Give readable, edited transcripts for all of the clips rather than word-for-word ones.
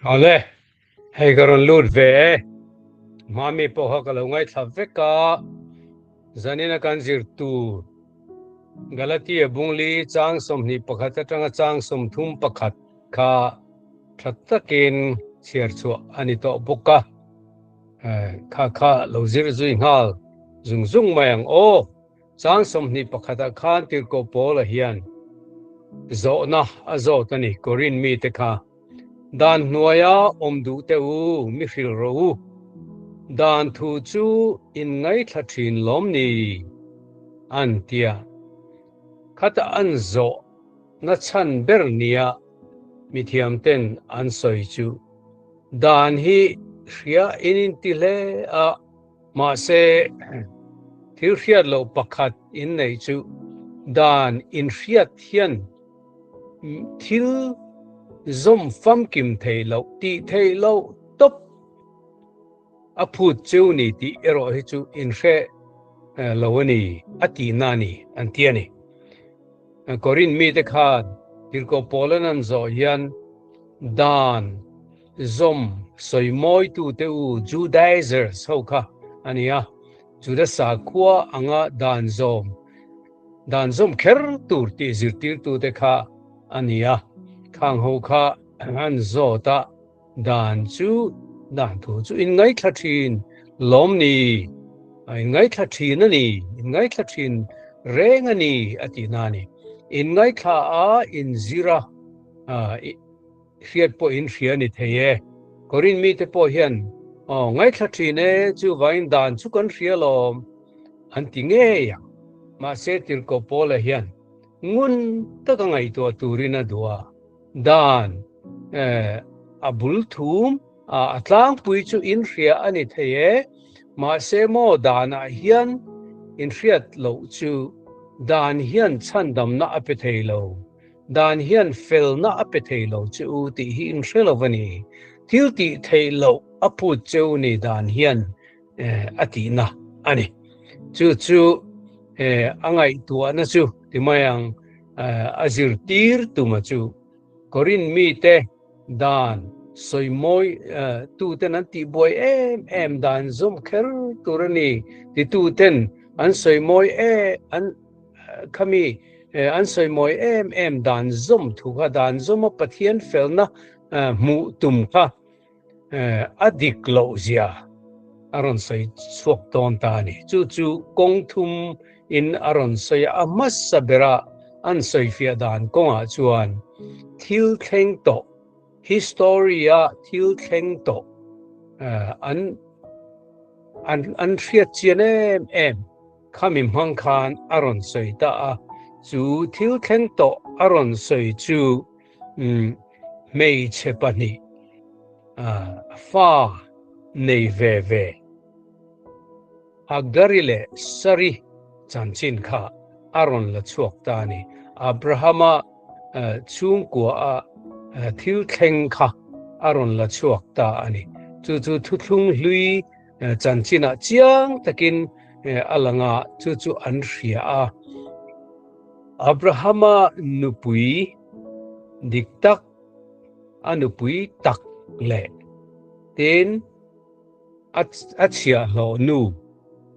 Awle, hei ka rawn lut ve e. Hmami pawh kha ka lo ngaithla vek a, zanina kan zir tur Galatia bungli chang 21 atanga chang 31 kha tha takin chhiar chhuah a ni tawh bawk a. Kha kha lo zir zui nghal zung zung mai ang aw. Chang 21 ah khan Tirhkoh Paula hian zawhna a zawt a ni, Korin mite kha, Dan hnuaia awm duh teh u, mi hrilh rawh u. Dan thu chu in ngaithla thin lawm ni? An ti a. Khata an zawh na chhan ber nia mithiamten an sawi chu, Dan hi hria in inti hle a, Mahse, thil hriat loh pakhat in neih chu dan inhriat hian thil zawm famkim thei loh tih theih loh tawp a phut cheu ni tih erawh hi chu inhre lo a ni a tihna a ni an ti a ni. Korinth mite khan Tirhkoh Paulan an zawh hian dan Zawm sawimawitute u Judaizers ho kha a ni a, Juda sakhua anga dan zawm, dan zawm kher tur tih zirtirtute kha a ni a, khang ho kha an zawt a, dan chu, dan thu chu in ngaithla thin lawm ni, a in ngaithla thin a ni, in ngaithla thin reng a ni a tihna a ni. In ngaithla a, in zir a, Hriat pawh in hria a ni thei e. Korin mite pawh hian, Aw, ngaithla thin e, chuvangin dan chu kan hria lawm, an ti ngei ang. Mahse, Tirhkoh Paula hian ngun taka ngaihtuah turin a duh a, dan a bul thum a tlangpui chu in hria a ni thei e, mahse maw danah hian in hriat loh chu dan hian chhandamna a pe thei lo. Dan hian felna a pe thei lo che u tih hi in hre lo va ni. Thil tih theih loh a phut che u ni dan hian a tihna a ni. Chu chu a ngaihtuahna chu ti mai ang, a zirtir tuma chu Korinth mite dan sawimawi tuten an tihbuai em em dan zawm kher tur a ni tituten an sawimawi em an Khami an sawimawi em em dan zawm thu kha, dan zawma Pathian felna hmuh tum kha a dik loh zia a rawn sawi chhuak dawn ta a ni. Chu chu kawng thum in a rawn sawi a, a hmasa bera an sawifiah dan kawngah chuan thil thleng tawh, history a thil thleng tawh an an hriat chian em em. Khami hmang khan a rawn sawi ta a, chu thil thleng tawh a rawn sawi chu hmeichhe pahnih fa nei ve ve Hagari leh Sari chanchin kha a rawn la chhuak ta a ni. Abrahama chhungkua a thil thleng kha a rawn la chhuak ta a ni. Chu chu thuthlung hlui Chanchinah chiang takin a lang a, chu chu an hria a. Abrahama nupui dik tak, a nupui tak leh tin a chhiahhlawh nu,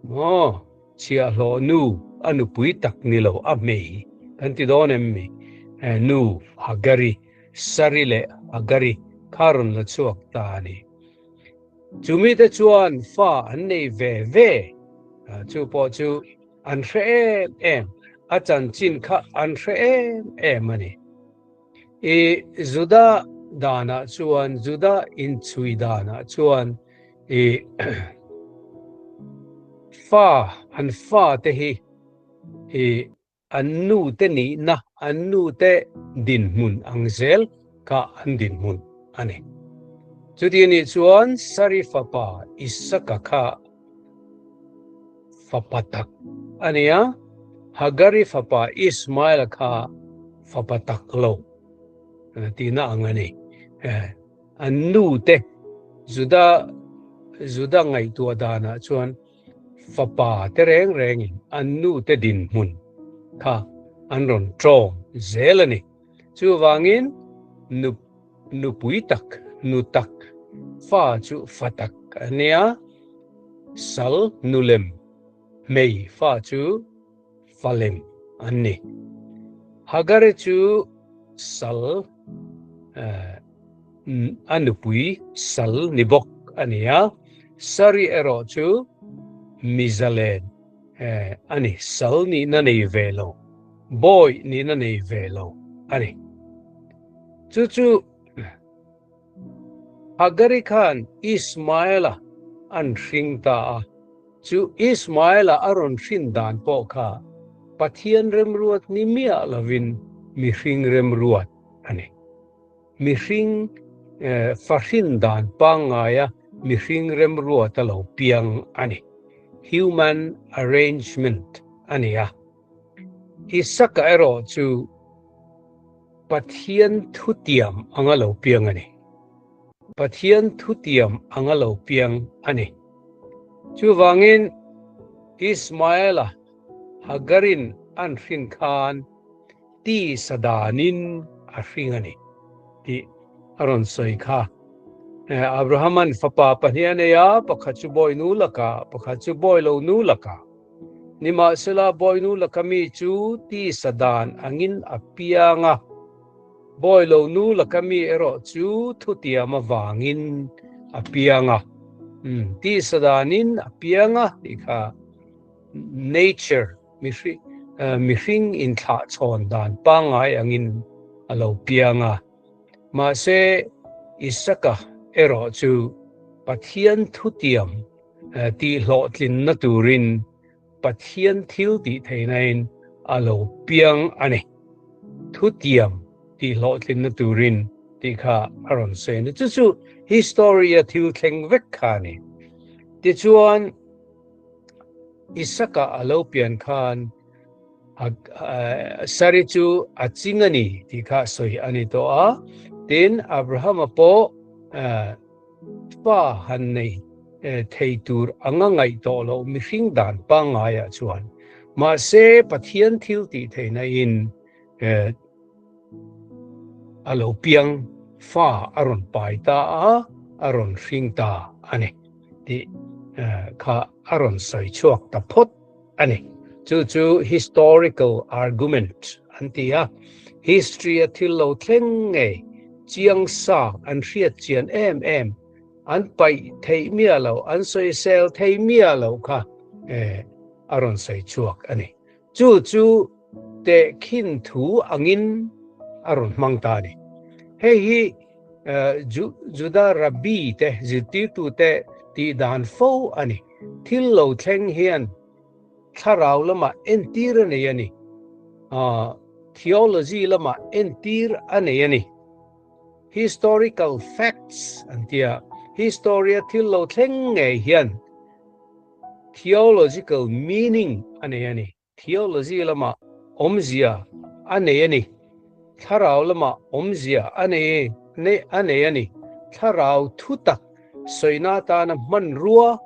maw, chhiahhlawh nu, a nupui tak ni lo, a hmei kan ti dawn em mi? Nu Hagari, Sari leh Hagari kha rawn la chhuak ta a ni. Chumite chuan fa an nei ve ve, chu pawh chu an hre em em, a chanchin kha an hre em em a ni. I Juda danah chuan, Juda inchhui danah chuan i fa, an fate hi i An nute nihna, an nute dinhmun ang zel kha an dinhmun a ni. Chuti anih chuan Sari fapa Isaka kha fapa tak a ni a, Hagari fapa Ismaela kha fapa tak lo tihna ang a ni. An nute Juda Juda ngaihtuah danah chuan Fapa te reng rengin an nu te dinhmun kha an rawn tawng zel a ni. Chuvangin nu nupui tak nu tak fa chu fa tak a nia, sal nu lem hmei fa chu fa lem an ni. Hagari chu sal a nupui sal ni bawk a ni a, Sari erawh chu mizalen a ni, sal nihna nei ve lo, bawi nihna nei ve lo a ni. Chu chu Hagari khan Ismaela an hring ta a, chu Ismaela a rawn hrin dan pawh kha Pathian remruat ni miah lovin mihring remruat a ni. Mihring fahrin dan pangngaia mihring remruat a lo piang a ni. Human arrangement a ni a. Isaka erawh chu Pathian thutiam anga lo piang a ni. Pathian thutiam anga lo piang a ni. Chuvangin Ismaela Hagarin an hrin khan tisa danin a hring a ni tih a rawn sawi kha. Abrahaman fapa pahnih a nei a, pakhat chu bawi nu lakah, pakhat chu bawi lo nu lakah. Nimahsela, bawinu laka mi chu tisa dan angin a piang a, bawi lo nu laka mi erawh chu thutiam avangin a piang a. Tisa danin a piang a tih kha nature, mihring inthlahchhawn dan pangngai angin a lo piang a. Mahse, Isaka erawh chu Pathian thutiam tihhlawhtlinna turin Pathian thil tih theihnain a lo piang a ni. Thutiam tihhlawhtlinna turin tih kha a rawn sawi a ni. Chu chu history-a thil thleng vek kha a ni. Tichuan, Isaka a lo pian khan Sari chu a ching a ni tih kha sawi a ni tawh a. Tin, Abrahama pawh Fa han nei thei tur anga ngaih tawh loh mihring dan pangngaiah chuan mahse Pathian thil tih theihna in a lo piang fa a rawn pai ta a, a rawn hring ta a ni tih kha a rawn sawi chhuak ta phawt a ni. Chu chu historical argument an ti a, history a thil lo thleng ngei chiang sa an hriat chian em em, an paih theih miah lo, an sawisel thei miah lo kha a rawn sawi chhuak a ni. Chu chu tehkhin thu angin a rawn hmang ta a ni. Hei hi Juda Rabbi te, zirtirtute tih dan fo a ni. Thil lo thleng hian thlarau lamah entir a nei a ni. Theology lamah entir a nei a ni. Historical facts an ti a, history-a thil lo thleng ngei hian theological meaning a nei a ni. Theology lamah awmzia a nei a ni. Thlarau lamah awmzia a nei a nei a ni. Thlarau thu tak sawina atana hmanrua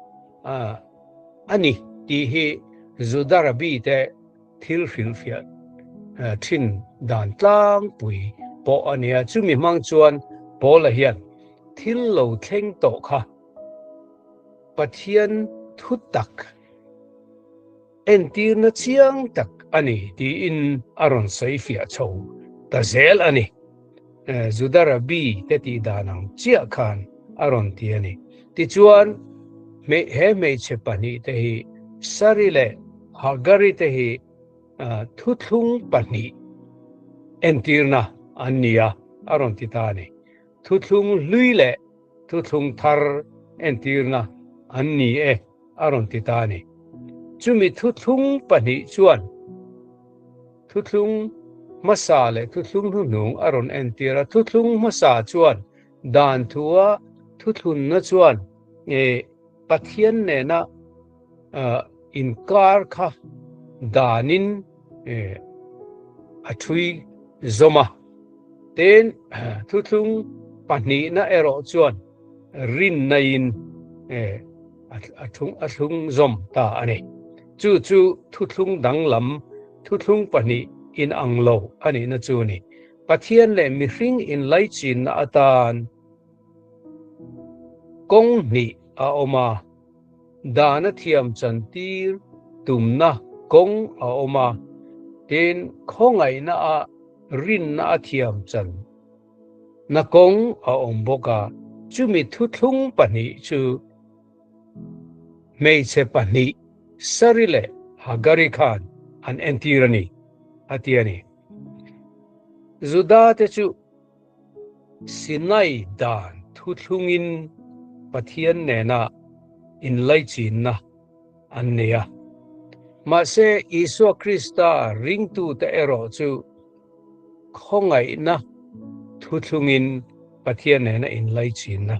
a ni tih hi Juda Rabbi te thil hrilhfiah thin dan tlangpui pawh a ni a. Chumi hmang chuan Paula hian thil lo thleng tawh kha Pathian thu tak Entirna chiang tak a ni tiin a rawn sawi fiah chho ta zel a ni. Juda Rabbi te tih dan ang chiah khan a rawn ti a ni. Tichuan, he hmeichhe pahnihte hi Sari leh Hagari te hi thuthlung pahnih entirna an ni a, a rawn ti ta a ni. Thuthlung hlui leh thuthlung thar entirna an ni e, a rawn ti ta a ni. Chumi thuthlung pahnih chuan thuthlung hmasa leh thuthlung hnuhnung a rawn entir a. Thuthlung hmasa chuan dan thua thuthlunna chuan Pathian nena inkar kha danin a thui zawm a. Tin, thuthlung pahnihna erawh chuan rinnain a thlung zawm ta a ni. Chu chu thuthlung danglam, thuthlung pahnih inang lo a nihna chu a ni. Pathian leh mihring inlaichinna atan. Kawng hnih a awm a, dana thiam chantir tumna kawng a awm a, tin khawngaihna a rinna a thiam chan na kawng a awm bawk a, chumi thuthlung pahnih chu hmeichhe pahnih Sari leh Hagari khan an entir a ni, a ti a ni. Juda te chu Sinai dan thuthlungin Pathian nena inlaichinna an nei a. Mahse, Isua Krista ringtute erawh chu khawngaihna thuthlungin Pathian nena inlaichinna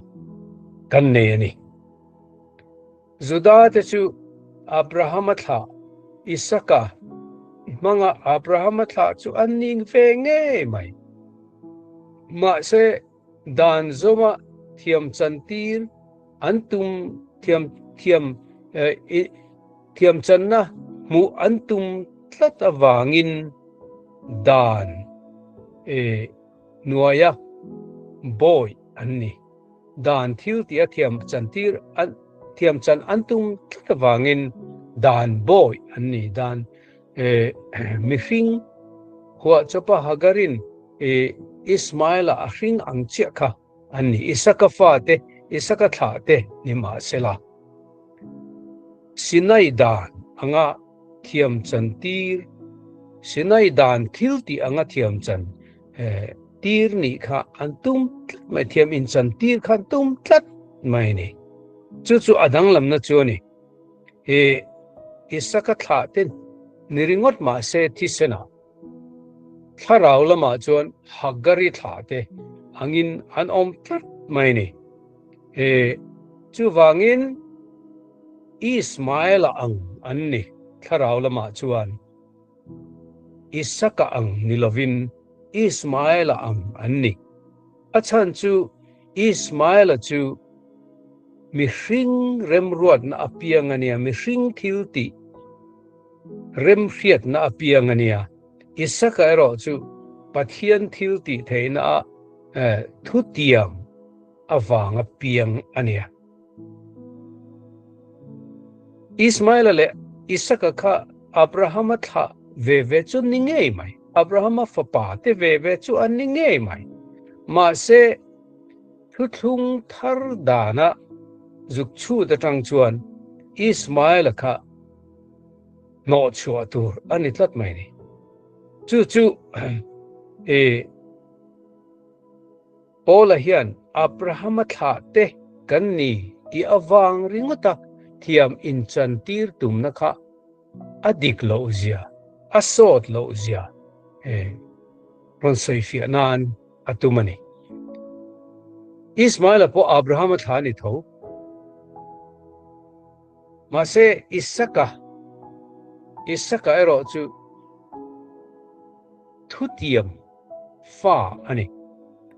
kan nei a ni. Juda te chu Abrahama thlah Isaka hmanga Abrahama thlah chu an ning ve ngei mai. Mahse, dan zawma thiam chantir an tum thiam thiam thiam channa hmuh an tum tlat avangin dan hnuaia bawi an ni. Dan thil tih a thiam chantir an thiam chan an tum tlat avangin dan bawi an ni. Dan mihring huah chawpa Hagarin Ismaela a hring ang chiah kha an ni. Isaka fate, Isaka thlah te ni mahsela Sinai dan anga thiam chantir, Sinai dan thil tih anga thiam chan tir nih kha an tum tlat mai, thiam inchan tir kha an tum tlat mai a ni. Chu chu a danglamna chu a ni. I Isaka thlah te ni ringawt mahse thisenah thlarau lamah chuan Hagari thlah te angin an awm tlat mai a ni. I chuvangin Ismaela ang an ni thlarau lamah chuan. Isaka ang ni lovin Ismaela ang an ni. A chhan chu Ismaela chu mihring remruatna apiang a nia, mihring thil tih remhriatna apiang a nia. Isaka erawh chu Pathian thil tih theihna a thutiam avanga piang a nia. Ismaela leh Isaka kha Abrahama thlah ve ve chu ni ngei mai. Abrahama fapa te ve ve chu an ni ngei mai. Mahse, thuthlung thar dana zuk chhut atang chuan Ismaela kha hnawhchhuah tur a ni tlat mai ni. Chu chu i Paula hian Abrahama thlah te kan ni tih avang ringawta thiam inchantir tumna kha a dik loh zia, a sawt loh zia rawn sawifiah nan a tum a ni. Ismaela pawh Abrahama thlah a ni tho. Mahse Isaka, Isaka erawh chu thutiam fa a ni.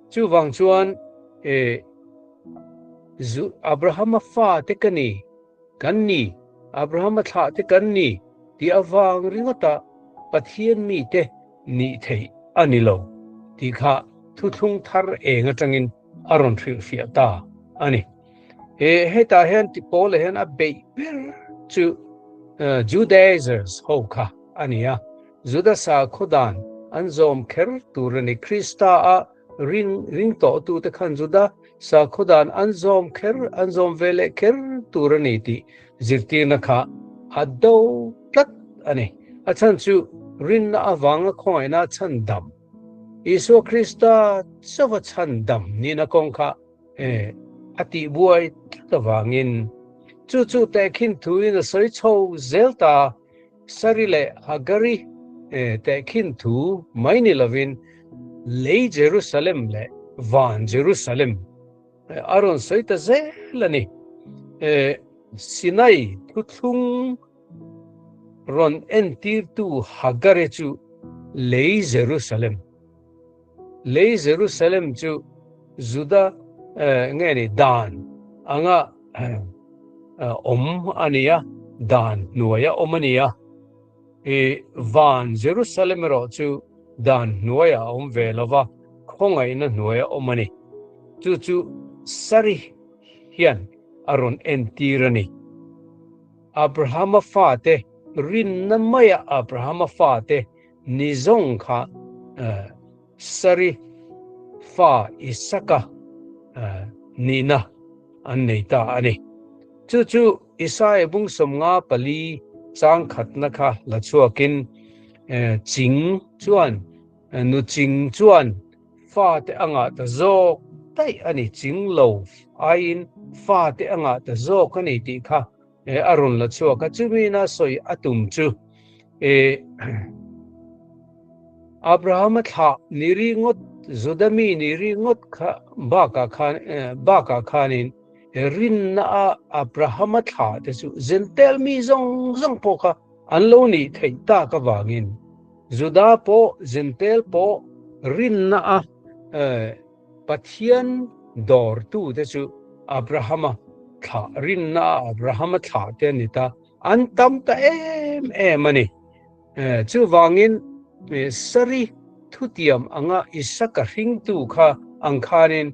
Chuvang chuan e zu Abrahama fa te ka ni, kan ni, Abrahama thlah te kan ni tih avang ringawta Pathian mite nih theih a ni lo tih kha thuthlung thar eng atangin a rawn hrilhfiah ta a ni. E hetah hian Paula hian a beih ber chu Judaizers ho kha a ni a. Juda sakhaw dan an zawm kher tur a ni. Krista a ring ring tawhtute khan Juda sakhaw dan an zawm kher, an zawm ve leh kher tur a ni tih zirtirna kha a do tlat a ni. A chhan chu rinna avanga khawngaihna chhan dam, Isua Krista chauha chhan dam nihna kawng kha a tihbuai tlat avangin chu chu tehkhin thuin a sawi chho zel ta. Sari leh Hagari tehkhin thu mai ni lovin lei Jerusalem leh van Jerusalem a rawn sawi ta zel a ni. Sinai thuthlung rawn entirtu Hagari chu lei Jerusalem. Lei Jerusalem chu Juda nge ni dan anga awm a ni a, dan hnuaia awm a ni a. I van Jerusalem erawh chu dan hnuaia awm ve lo va, khawngaihna hnuaia awm a ni. Chu chu Sari hian a rawn entir a ni. Abrahama fate rinna maia Abrahama fate ni zawng kha Sari fa Isaka nihna an nei ta a ni. Chu chu Isaia bung 54 chang khatna kha la chhuakin ching chuan nu ching chuan fate a ngah ta zawk daih a ni, ching lo aiin fate a ngah ta zawk a ni tih kha a rawn la chhuak a. Chumina sawi a tum chu Abrahama thlah ni ringawt, Juda mi ni ringawt kha bakah khan bakah khanin rinna a Abrahama thlah te chu Gentile mi zawng zawng pawh kha an lo nih theih tak avangin Juda pawh Gentile pawh rinna a Pathian dawrtu te chu Abrahama thlah rinna a Abrahama thlah te a ni ta, an tam ta em em a ni. Chuvangin Sari thutiam anga Isaka hringtu kha ang khanin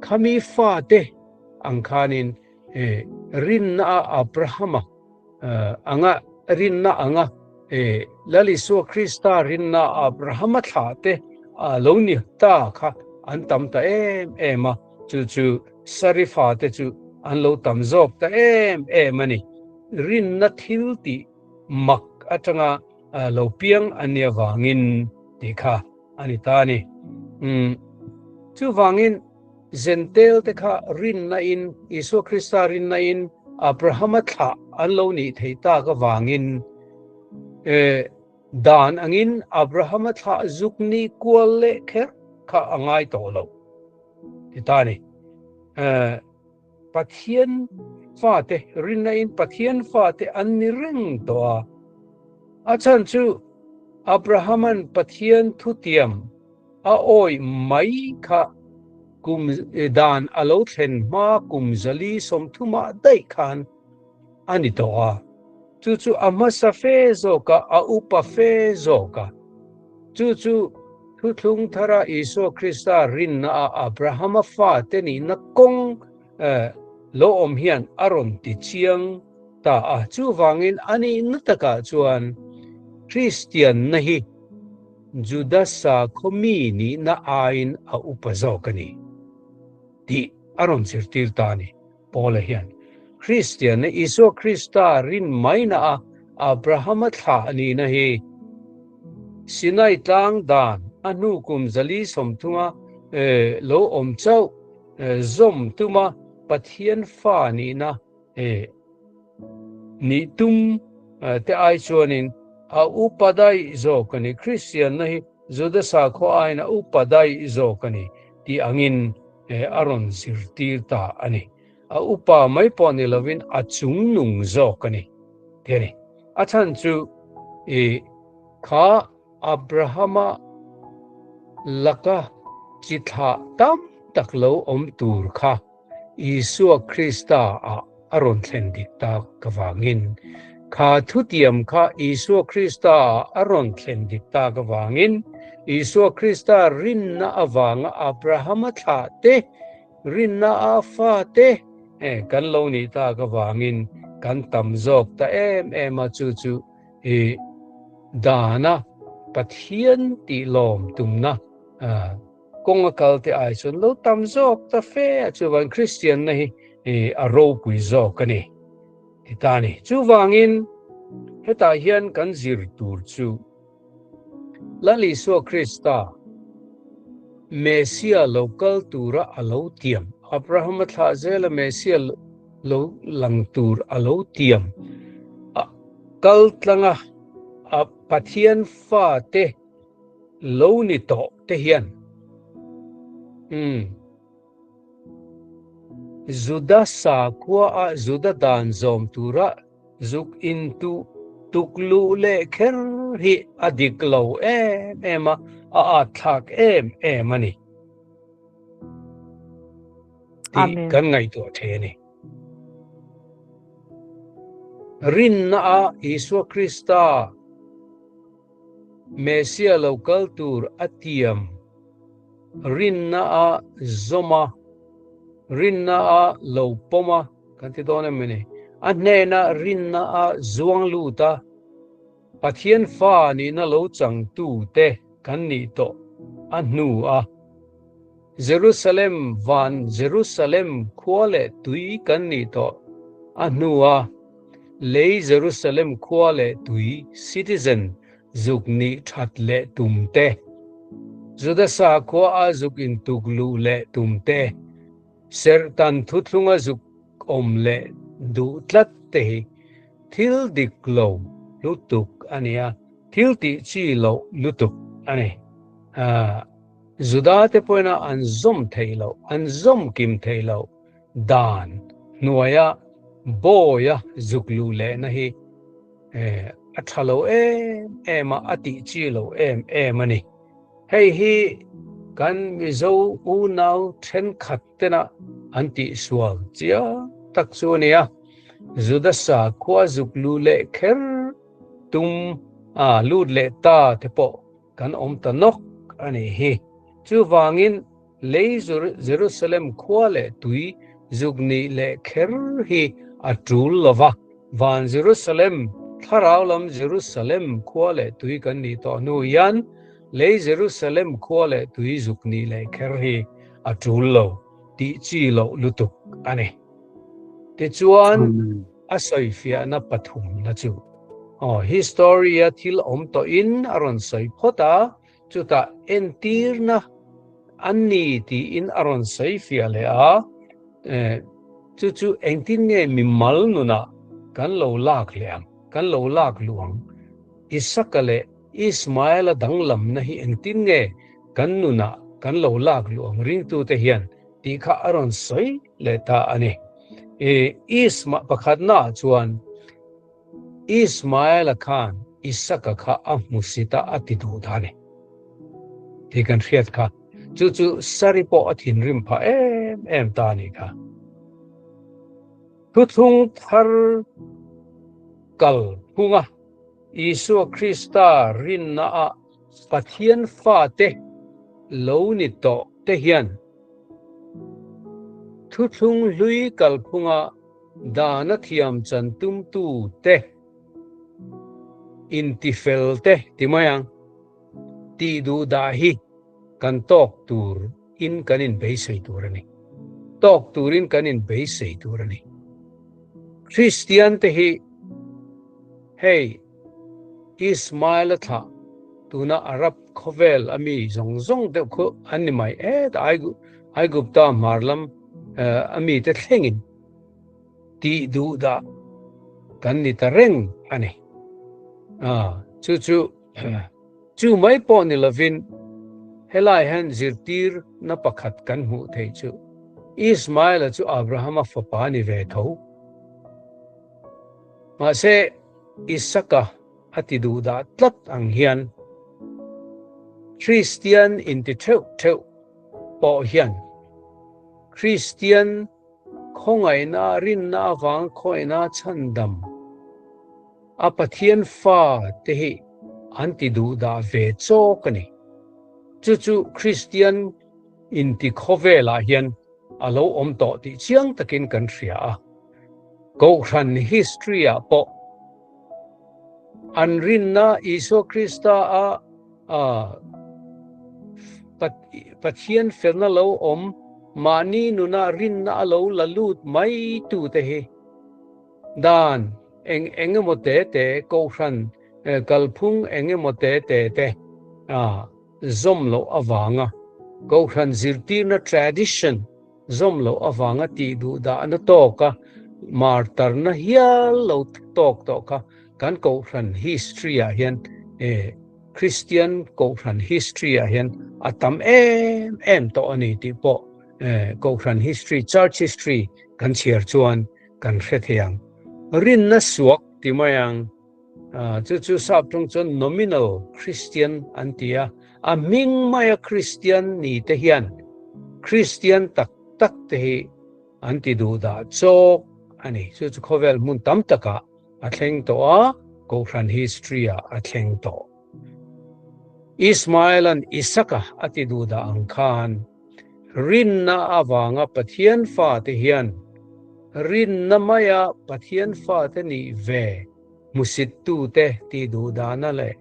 khami fate ang khanin rinna a Abrahama anga rinna anga Lal Isua Krista rinna Abrahama thlah te lo ni ta kha an tam ta em em a, chu chu Sari fate chu an lo tam zawk ta em em a ni. Rinna thil tih mak atanga lo piang an nih avangin tih kha a ni ta a ni. Chuvangin Gentile te kha rinna in, Isua Krista rinna in Abrahama thlah an lo nih theih tak avangin dan angin Abrahama thlah zuk nih kual leh kher kha a ngai tawh lo ti ta a ni. Pathian fate rinna in Pathian fate an ni reng tawh a. A chhan chu Abrahaman Pathian thutiam a awih mai kha kum dan a lo thlen hma kum 430 ah daih khan a ni tawh a. Chu chu a hmasa fe zawk a, a upa fe zawk a. Chu chu Thuthlung thara Isua Krista rinna a Abrahama fate nihna kawng lo awm hian a rawn ti chiang ta a. Chuvangin a nihna takah chuan Kristianna hi Juda sakhaw mi nihna aiin a upa zawk a ni tih a rawn zirtir ta a ni. Paula hian Kristianna Isua Krista rin maina a Abrahama thlah nihna hi Sinai tlang dan a hnu kum 430 lo awm chauh zawm tuma Pathian fa nihna nih tum te ai chuanin a upa daih zawk a ni. Kristianna hi Juda sakhaw aiin a upa daih zawk a ni tih angin a rawn zirtir ta a ni. A upa mai pawh ni lovin a chungnung zawk a ni tih a ni. A chhan chu i kha Abrahama laka chi thlah tam tak lo awm tur kha Isua Krista ah a rawn thlen dik tak avangin, kha thutiam kha Isua Krista ah a rawn thlen dik tak avangin, Isua Krista rinna avanga Abrahama thlah te, rinna a fa te kan lo nih tak avangin kan tam zawk ta em em a, chu chu i dana Pathian tih lawm tumna kawng a kal te ai chuan lo tam zawk ta fe a, chuvan Kristianna hi a ropui zawk a ni ti ta a ni. Chuvangin hetah hian kan zir tur chu Lal Isua Krista Messia lo kal tura a lo tiam, Abrahama thlah zela Messia lo lang tur a lo tiam, kal tlanga Pathian fate lo ni tawh te hian umm Juda sakhua a Juda dan zawm tura zuk in tu tuk luh leh kher hi a dik lo em em a, a at thlak em em a ni tih kan ngaihtuah thei a ni. Rinna a Isua Krista Messia lo kal tur a tiam rinna a zawm a, Rinna a lo pawm a kan ti dawn em ni? A hnena rinna a zuang lut a, Pathian fa nihna lo changtu te kan nih tawh a hnu a, Jerusalem van Jerusalem khua leh tui kan nih tawh a hnu a, lei Jerusalem khua leh tui, citizen, zuk nih that leh tum te, Juda sakhua a zuk intuk luh leh tum te, serhtan thuthlunga zuk awm leh duh tlat te hi thil dik lo lutuk a ni a, thil tih chi loh lutuk a ni. Juda te pawhin a an zawm theih loh, an zawm kim theih loh dan hnuaia bawia zuk luh lehna hi a tha lo em em a, a tih chi lo em em a ni. Hei hi kan Mizo unau thenkhat tena an tihsual chiang tak chu a ni a, Juda sakhua zuk lu leh kher tum a lut leh ta te pawh kan awm ta nawk a nih hi. Chuvangin lei Jerusalem khua leh tui zuk nih leh kher hi a tul lo va, van Jerusalem, thlarau lam Jerusalem khua leh tui kan nih tawh hnu hian lei Jerusalem khua leh tui zuk nih leh kher hi a tul lo tih chi loh lutuk a ni. Tichuan a sawifiahna pathumna chu aw history-a thil awm tawhin a rawn sawi phawt a, chutah entirna a ni tiin a rawn sawifiah leh a, chu chu engtin nge mimal nunah kan lo lak leh ang, kan lo lak luh ang? Isaka leh Ismaela danglamna hi engtin nge kan nunah kan lo lak luh ang ringtute hian tih kha a rawn sawi leh ta a ni. Isma pakhatnaah chuan Ismaela khan Isaka kha a hmusit a, a ti duh ta a ni tih kan hriat kha. Chu chu Sari pawh a thinrim phah em em ta a nih kha. Thuthlung thar kal phunga Isua Krista rinnaah Pathian fate lo ni tawh te hian thuthlung hlui kalphunga dana thiam chan tumtu te intifel te ti mai ang tih duh dah hi kan tawk tur in kan inbeisei tur a ni. Tawk turin kan inbeisei tur a ni. Kristian te hi hei Ismael a thlah, tuna Arab khawvel a mi zawng zawng deuh khu an ni mai e ta Aigupta hmar lam a mi te thlengin tih duh dah kan ni ta reng a ni. Chu chu chu mai pawh ni lovin helai hian zirtir na pakhat kan hmuh theih chu Ismael-a chu Abrahama fapa ni ve tho. Mahse Isaka a ti duh dah tlat ang hian Kristian inti theuh theuh pawh hian Kristian khawngaihna rinna avang khawngaihna chhandam a Pathian fa te hi an ti duh dah ve chawk a ni. Chu chu Kristian inti khawvelah hian a lo awm tawh tih chiang takin kan hria a. Kohhran history ah pawh an rinna Isua Krista a Pathian felna lo awm mahni nuna rinna a lo la lut mai tu te hi dan eng eng emaw te te kohhran kalphung eng emaw te te te zawm loh avanga kohhran zirtirna tradition Zawm loh avanga tih duh dahna tawka martarna hial lo tawk tawh kha kan Kohhran history ah hian eh Kristian Kohhran history ah hian a tam em em tawh a ni tih pawh eh Kohhran history, Church history kan chhiar chuan kan hre thei ang. Rinna suak ti mai ang. Chu chu sap tawng chuan nominal Christian an ti a, a hming maia Christian ni te hian Christian tak tak te hi an ti duh dah chawk a ni. Chu chu khawvel hmun tam takah a thleng tawh a, Kohhran history ah a thleng tawh. Ismael-a'n Isaka a ti duh dah ang khan. Rinna avanga Pathian fate hian rinna maia Pathian fate nih ve hmusittute tih duh dana leh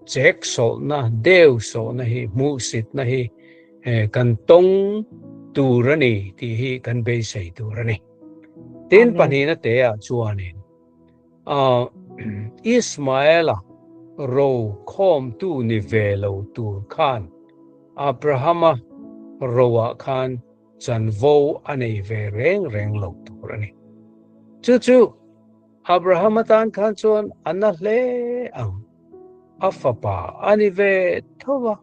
chek sawlhna, deu sawhna hi, hmuhsitna hi kan tawng tur a ni tih hi kan beisei tur a ni. Tin, pahnihna te ah chuanin Ismaela ro khawmtu ni ve lo tur khan Abrahama roah khan chanvo a nei ve reng reng lo tur a ni. Chu chu Abrahama tan khan chuan a na hle ang. A fapa a ni ve tho va.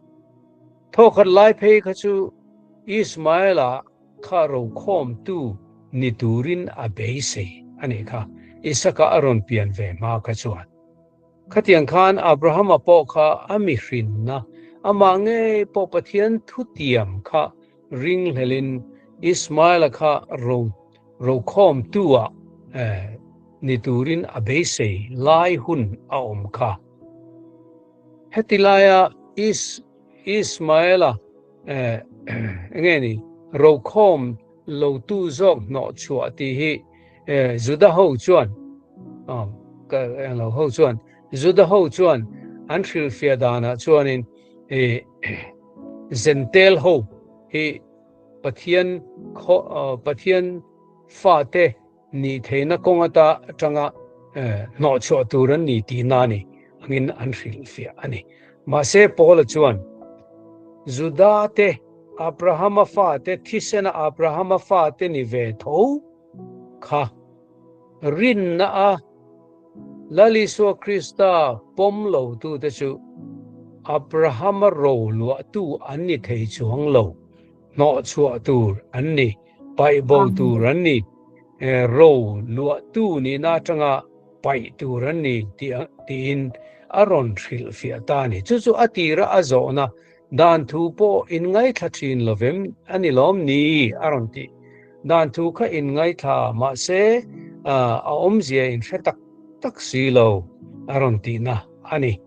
Thawkhat lai phei kha chu Ismaela kha rokhawmtu ni turin a beisei a nih kha, Isaka a rawn pian ve hma kha chuan. Khatiang khan Abrahama pawh kha a mihrinna, amah ngei pawh Pathian thutiam kha ringhlelin Ismaela kha ro rokhawmtu-ah ni turin a beisei lai hun a awm kha. Heti laia Is Ismaela enge ni rokhawm lotu zawk hnawh chhuah tih hi Juda ho chuan englo ho chuan Juda ho chuan an hrilhfiah danah chuanin Zentel ho hi Pathian Pathian fate nih theihna kawng ata atanga hnawh chhuah tur an ni tihna a ni angin an hrilhfiah a ni. Mahse Paula chuan Juda te Abrahama fate thisena Abrahama fate ni ve tho kha rinna a Lal Isua Krista pawm lo tute chu Abrahama ro luahtu an ni thei chuang lo, hnawh chhuah tur an ni, paih bo tur an ni, ro luahtu nihna atanga paih tur an ni tiin a rawn hrilhfiah ta a ni. Chu chu a tira a zawhna Dan thu pawh in ngaithla thin lovem a ni lawm ni? a rawn ti. Dan thu kha in ngaithla mahse a awmzia in hre tak tak si lo a rawn tihna a ni.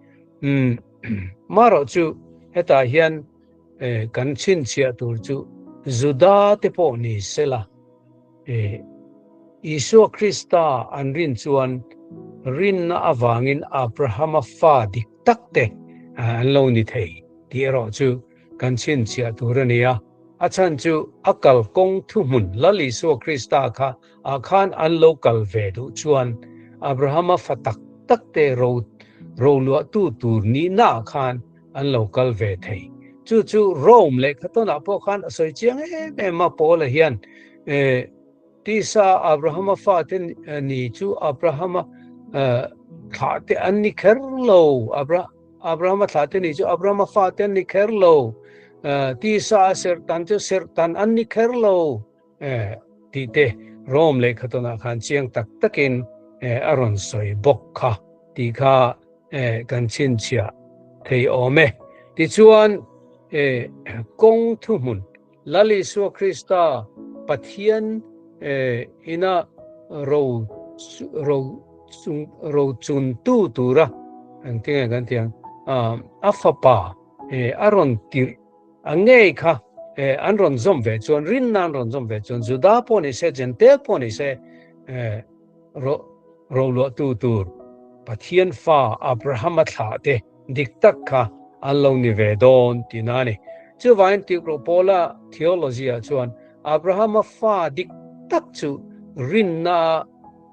Umm marawh chu hetah hian kan chhinchhiah tur chu Juda te pawh ni sela Isua Krista an rin chuan rinna avangin Abrahama fa dik tak te an lo ni thei tih erawh chu kan chhinchhiah tur a ni a. A chhan chu a kalkawng thuhmun Lal Isua Krista kha ah khan an lo kal ve duh chuan Abrahama fa tak tak te ro roluahtu tur nihna ah khan an lo kal ve thei. Chu chu Rome lehkha tawnah pawh khan a sawi chiang em em a, Paula hian tisa Abrahama fate ni chu Abrahama thlahte an ni kher lo, Abrahama thlahte ni chu Abrahama fate an ni kher lo, tisa a serhtan chu serhtan an ni kher lo tih te Rome lehkha tawnah khan chiang tak takin a rawn sawi bawk kha tih kha kan chhinchhiah thei awm e. Tichuan, kawng thuhmun Lal Isua Krista Pathian ina ro ro ro chuntu tura engtinge kan tih ang a fapa a rawn tirh a ngei kha an rawn zawm ve chuan rinna an rawn zawm ve chuan Juda pawh ni se Jentail pawh ni se Ro roluahtu tur Pathian fa Abrahama thlah te dik tak kha an lo ni ve dawn tihna a ni. Chuvangin Tirhkoh Paula theology ah chuan Abrahama fa dik tak chu rinna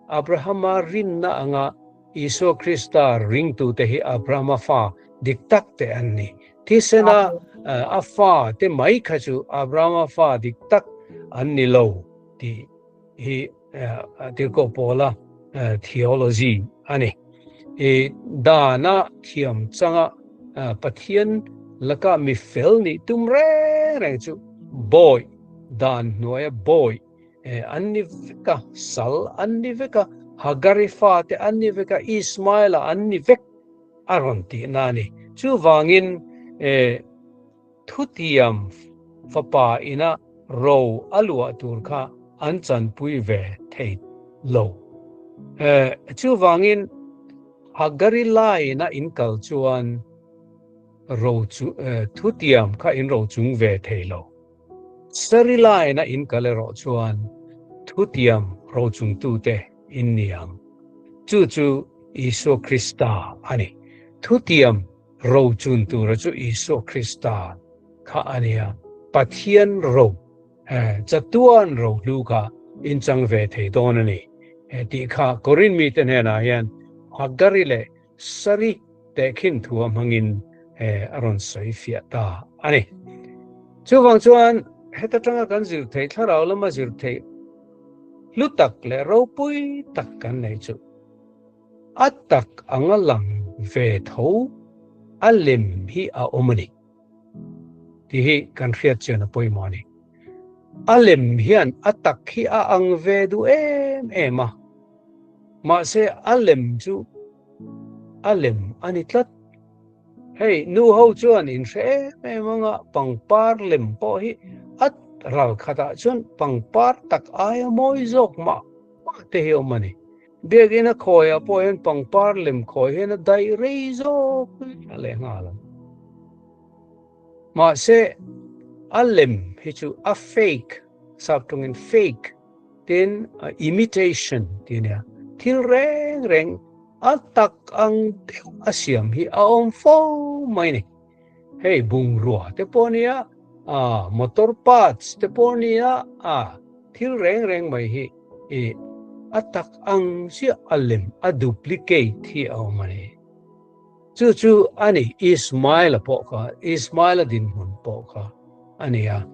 Abrahama rinna anga Isua Krista ringtute hi Abrahama fa dik tak te an ni. Thisena a fa te mai kha chu Abrahama fa dik tak an ni lo tih hi Tirhkoh Paula theology a ni. I dana thiam changa Pathian laka mi fel nih tum reng reng chu bawi, dan hnuaia bawi an ni vek a, sal an ni vek a, Hagari fate an ni vek a, Ismaela an ni vek a rawn tihna a ni. Chuvangin Thutiam fapa ina ro a luah tur kha an chanpui ve thei lo. Chuvangin Hagari line-a in kal chuan ro chu thutiam kha in ro chung ve thei lo. Sari laina in kal erawh chuan thutiam rochungtute in ni ang. Chu chu Isua Krista a ni. Thutiam rochun tura chu Isua Krista kha a nia. Pathian ro, chatuan rohlu kha in chang ve thei dawn a ni tih kha Korin mite hnenah hian Hagari leh Sari tehkhin thua hmangin a rawn sawi fiah ta a ni. Chuvang chuan heta tanga kan zir theih thlarau lama zir theih hlu tak leh ropui tak kan nei chu a tak anga lang ve tho a lem hi a awm a ni tih hi kan hriat chian a pawimawh a ni. A lem hian a tak hi a ang ve duh em em a. Mahse a lem chu a lem a ni tlat. Hei nu ho chuan in hre em em anga pangpar lem pawh hi a ral khatah chuan pangpar tak aia mawi zawk mah mah te hi awm a ni. Biakinn a khawiah pawh hian pangpar lem khawi hian a daih rei zawk a leh nghal ang. Mahse a lem hi chu a fake, sap tawngin fake, Tin, imitation tih a nia. Thil reng reng a tak ang deuh a siam hi a awm fo mai a ni. Hei bungrua te pawh a nia, motor parts te pawh a nia, thil reng reng mai hi i a tak ang chiah a lem, a duplicate hi a awm a ni. Chu chu a ni, Ismaila pawh kha, Ismaila dinhmun pawh kha a ni a.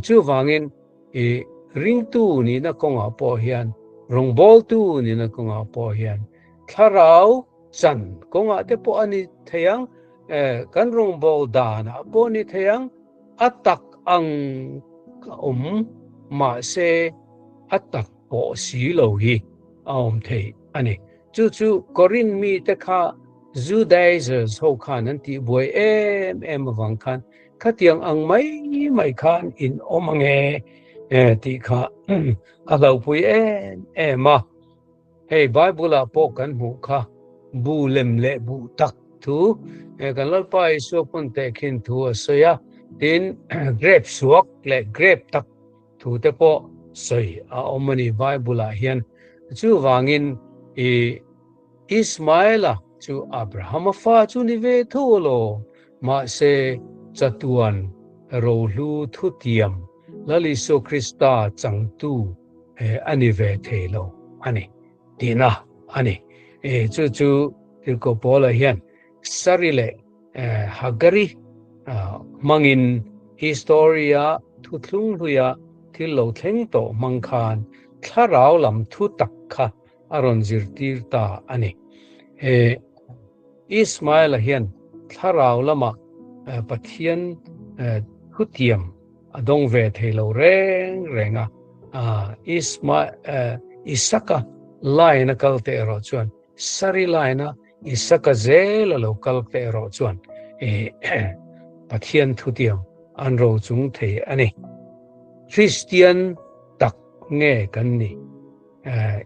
Chuvangin, I ringtu nihna kawngah pawh hian, rawngbawltu nihna kawngah pawh hian, thlarau chan kawngah te pawh a ni thei ang, kan rawngbâwl danah pawh a ni thei ang, a tak ang ka awm mahse a tak pawh si lo hi a awm thei a ni. Chu chu Korinth mite kha Judaizers ho khan an tihbuai em em avang khan Khatiang ang mai mai khan in awm ange tih kha a hlauhpui em em a. Hei Bible ah pawh kan hmuh kha bu lem leh buh tak thu kan Lalpa Isua pawn tehkhin thu a sawi a, tin grape suak leh grape tak thu te pawh sawi a awm a ni Bible ah hian. Chuvangin i Ismaela chu Abrahama fa chu ni ve tho alaw, mahse chatuan rohlu thutiam Lal Isua Krista changtu a ni ve thei lo a ni tihna a ni. Chu chu Tirhkoh Paula hian Sari leh Hagari hmangin history-a thuthlung hluia thil lo thleng tawh hmang khan thlarau lam thu tak kha a rawn zirtir ta a ni. He Ismaela hian thlarau lama Pathian thutiam a dawng ve thei lo reng reng a, Isaka line a kal te erawh chuan Sari line a Isaka zel a lo kal te erawh chuan Pathian thutiam an rochung thei a ni. Kristian tak nge kan nih?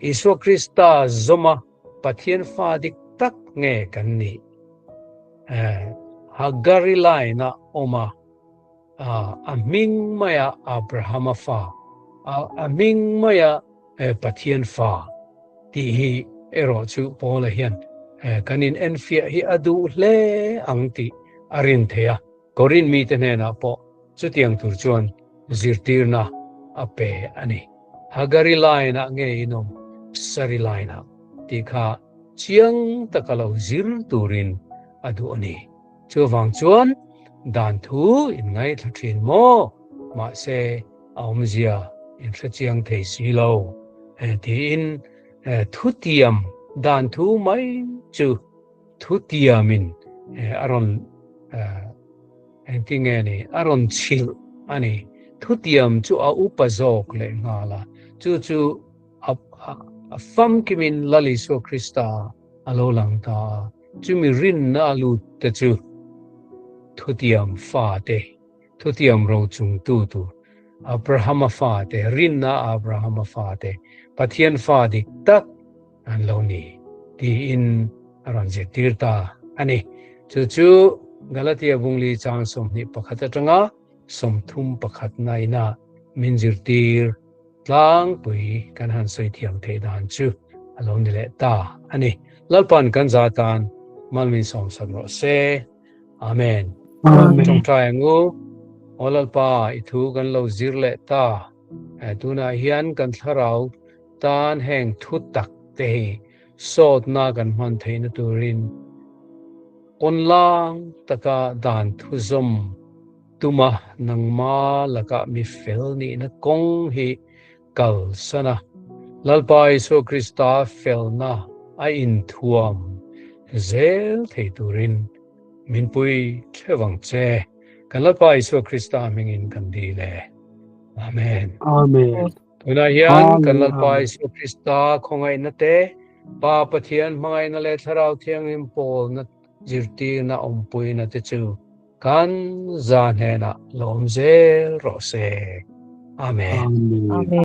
Isua Krista zawma Pathian fa dik tak nge kan nih? Hagari line-a awm a, a hming maia Abrahama fa, a hming maia Pathian fa tih hi erawh chu Paula hian kan inenfiah hi a duh hle ang tih a rin thei a. Korinth mite hnenah pawh chutiang tur chuan zirtirna a pe a ni. Hagari line-ah nge in awm, Sari line-ah tih kha chiang taka lo zir turin a duh a ni. Chuvang chuan dan thu in ngaithla thin maw? Mahse a awmzia in hre chiang thei si lo tiin thutiam dan thu mai chu Thutiamin a rawn engtin nge ni a rawn chhilh a ni. Thutiam chu a upa zawk leh nghal a, chu chu a famkimin Lal Isua Krista a lo lang ta a, chumi rinna a lut te chu thutiam fate, thutiam rochungtu tur Abrahama fate, rinna Abrahama fate, Pathian fa dik tak an lo ni tiin a rawn zirtir ta a ni. Chu chu Galatia bungli chang 21 atanga 31 na ina min zirtir tlangpui kan han sawi thiam theih dan chu a lo ni leh ta a ni. Lalpan kan za tan mal min sawmsak rawh se. Amen. Amen. Tawngtai ang u. Aw Lalpa, i thu kan lo zir leh ta. Tunah hian kan thlarau tan heng thu tak te hi sawtna kan hman theihna turin pawnlang taka dan thuzawm tuma nangma lakah mi fel nihna kawng hi kal san a. Lalpa Isua Krista felna a inthuam zel thei turin min pui thleuh ang che. Kan Lalpa Isua Krista hmingin kan dil e. Amen. Amen. Tunah hian kan Amen. Lalpa Amen. Isua Krista khawngaihna te, Pa Pathian hmangaihna leh Thlarau Thianghlim pawlna zirtirna awmpuina te chu kan za hnenah lawm zel rawh se. Amen. Amen. Amen.